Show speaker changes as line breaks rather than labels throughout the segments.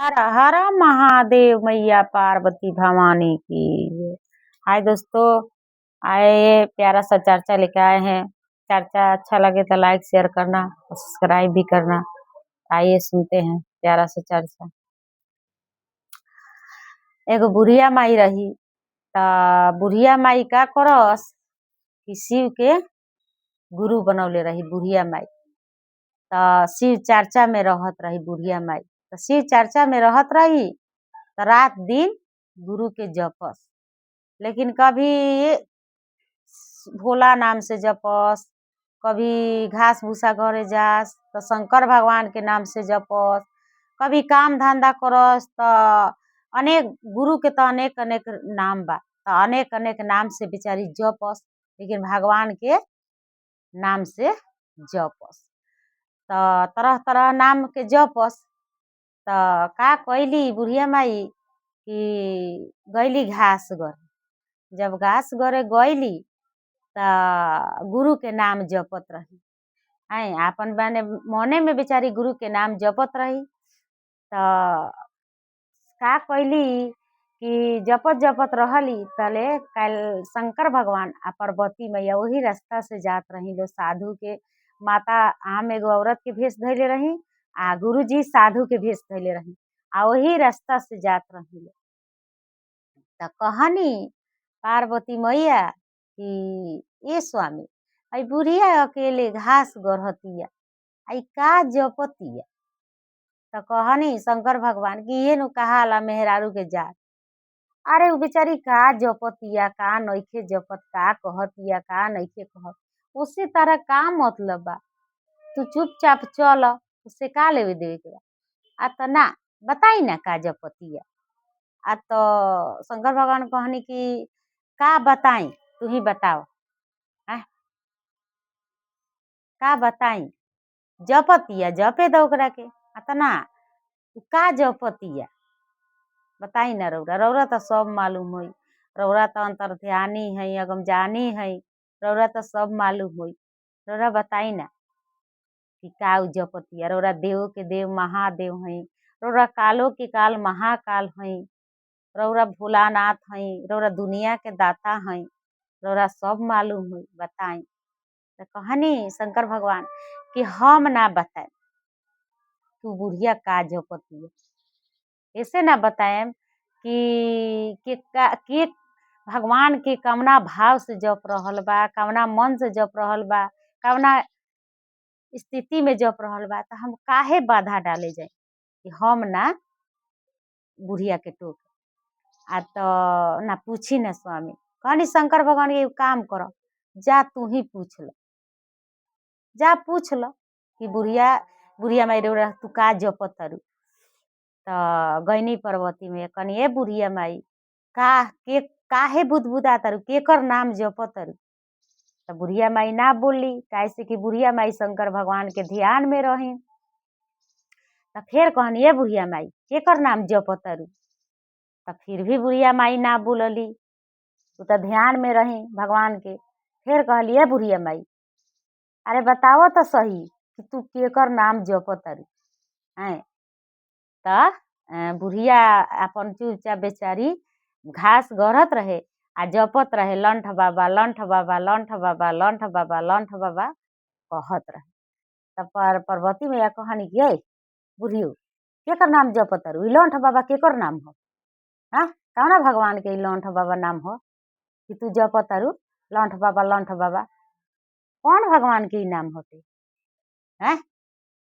हर हर महादेव, मैया पार्वती भवानी की जय। हाय दोस्तों, आए प्यारा सा चर्चा लेके आए हैं। चर्चा अच्छा लगे तो लाइक शेयर करना, सब्सक्राइब भी करना। आइए सुनते हैं प्यारा सा चर्चा। एगो बुढ़िया माई रही त बुढ़िया माई का करस कि शिव के गुरु बनौले रही बुढ़िया माई। त शिव चर्चा में रहत रही बुढ़िया माई। त शिव चर्चा में रहत रही त रात दिन गुरु के जपस, लेकिन कभी भोला नाम से जपस, कभी घास भूसा करे जास त शंकर भगवान के नाम से जपस, कभी काम धंधा करस त अनेक गुरु के त अनेक अनेक नाम बा त अनेक अनेक नाम से बेचारी जपस, लेकिन भगवान के नाम से जपस त तरह तरह नाम के जपस। त का कैली बुढ़िया माई कि गैली घास गरे। जब घास गरे गैली त गुरु के नाम जपत रही आइ आपन माने मने में बेचारी गुरु के नाम जपत रही। त का कैली कि जपत जपत रहली तले काल शंकर भगवान आ पार्वती मैया वही रास्ता से जात रही लो। साधु के माता हम एगो औरत के भेष धैले रही आ गुरुजी साधु के भेष धैले रही आ वही रास्ता से जात रही लो। त कहनी पार्वती मैया कि ए स्वामी, ऐ बुढ़िया अकेले घास गढ़तिया आ इ का जपतिया। त कहनी शंकर भगवान कि इहे नु कहाला मेहरारू के जात। अरे उ बेचारी का जपतिया का नइखे जपत, का कहतिया का नइखे कहत, उससे तारा का मतलब बा, तू चुपचाप चल, उससे का लेवे देवे के बा। आ त ना बताई ना का जपतिया। आ त शंकर भगवान कहनी कि का बताई, तू ही बताओ, आँ का बताई, जपतिया जपे दो ओकरा के। आ त ना उ का जपतिया बताई ना, रौरा रौरा त सब मालूम होई, रौरा त अंतर्ध्यानी है, अगमजानी है, रौरा त सब मालूम होई, रौरा बताई ना कि का उ जपतिया। रौरा देव के देव महादेव हैं, रौरा कालो के काल महाकाल हैं, रौरा भोलानाथ हैं, रौरा दुनिया के दाता हैं, रौरा सब मालूम होई, बताई। त कहनी शंकर भगवान कि हम ना बताएम तू बुढ़िया का जपतिया, ऐसे ना बताएम कि के भगवान के कवना भाव से जप रहल बा, कवना मन से जप रहल बा, कवना स्थिति में जप रहल बा, त हम काहे बाधा डाले जाई कि हम ना बुढ़िया के टोक। आ त ना पूछी ना स्वामी। कहनी शंकर भगवान एगो काम कर, जा तू ही पूछ ल, जा पूछ ल कि बुढ़िया बुढ़िया माई रौरा तू का जपत तारू। त गैनी पार्वती मैया, कहनी ए बुढ़िया माई का के काहे बुदबुदा तारू, केकर नाम जपत तारू। त बुढ़िया माई ना बोलली, काहे कि बुढ़िया माई शंकर भगवान के ध्यान में रही। त फेर कहनी ए बुढ़िया माई केकर नाम जपत तारू। त फिर भी बुढ़िया माई ना बोलली, उ त ध्यान में रही भगवान के। फेर कहली ए बुढ़िया माई अरे बताव त सही कि तू केकर नाम जपत तारू। आँय त बुढ़िया अपन चुपचाप बेचारी घास गढ़त रहे आ जपत रहे लंठ बाबा लंठ बाबा लंठ बाबा लंठ बाबा लंठ बाबा कहत रहे। तब पार्वती मैया कहनी कि ए बुढ़ियो केकर नाम जपत तारू, ई लंठ बाबा केकर नाम हो, हाँ कौना भगवान के ई लंठ बाबा नाम हो कि तू जपत तारू लंठ बाबा लंठ बाबा, कौन भगवान के ई नाम होते हैं।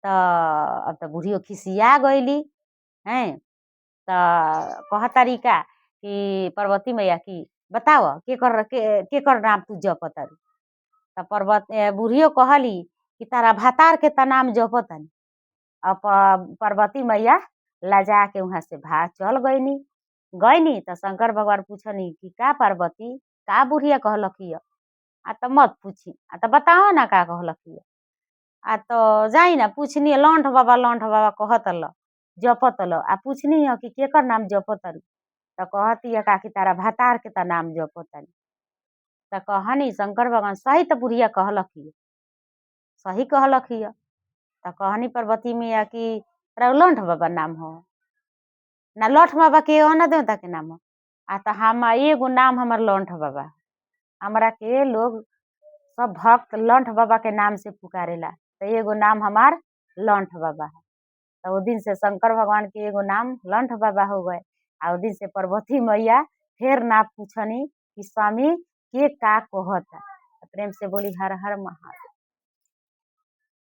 त अब त बुढ़ियो खिसिया गईली हैं। त कहतारी का कि पार्वती मैया कि बताव केकर केकर नाम तू जपत तारू। त पर्वत बुढ़ियो कहली कि तारा भातार के त नाम जपतानी। अब पार्वती मैया लजा के वहाँ से भाग चल गईनी। गईनी त शंकर भगवान पूछनी कि का पार्वती का बुढ़िया कहलक आ त मत पूछी, आ त बताओ ना का कहलक। आ त जाई ना पूछनी लंठ बाबा कहत ल जपत ल आ पूछनी ह कि केकर नाम जपत तारू। त कहतिया का कि तारा भातार के त नाम जपतानी। त कहनी शंकर भगवान सही त बुढ़िया कहलक हिय, सही कहलक हिय। त कहनी पार्वती मैया कि लंठ बाबा नाम हो। ना लठ बाबा के अन देवता के नाम ह। आ त हम एगो नाम हमर लंठ बाबा। हमरा के लोग सब भक्त लंठ बाबा के नाम से पुकारेला, त एगो नाम हमार लंठ बाबा है। त ओ दिन से शंकर भगवान के एगो नाम लंठ बाबा हो गए। आ ओ दिन से पार्वती मैया फेर ना पूछनी कि स्वामी के का कहता। प्रेम से बोली हर हर महादेव।